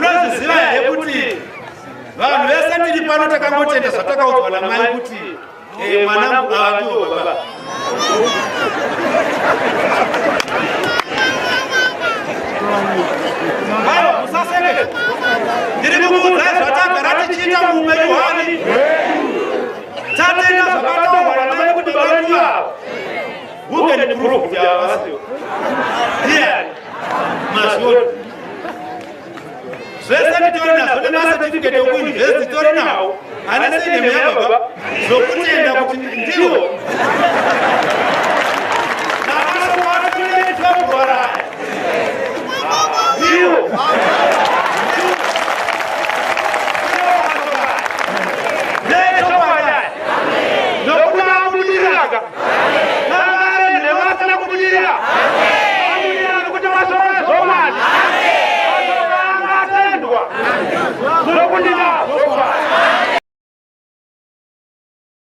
Munozviziva here kuti vanhu vese tiri pano takangotenda zvatakaudzwa namai kuti mwanangu ava ndiwo baba. Aiwa, musaseke. Ndiri kukuudzai zvatagara tichiita muupenyu hwani. Tatenda zvakataurwa namai kuti baba ndivavo. Who can prove kuti ava vasivo? Ndiani? Mazviona. Zvese titori nazvo, nemacertificate ekuuniversity titori nawo, ane surname yababa, zvokutenda kuti ndiwo. Namashoko ati February aya ndiwo. Ndechokwadi, nokuti abudiraka nangare nevasina kubudirira abudirira, nokuti mashoko ezvomadi, mashoko anga atendwa zvokuti na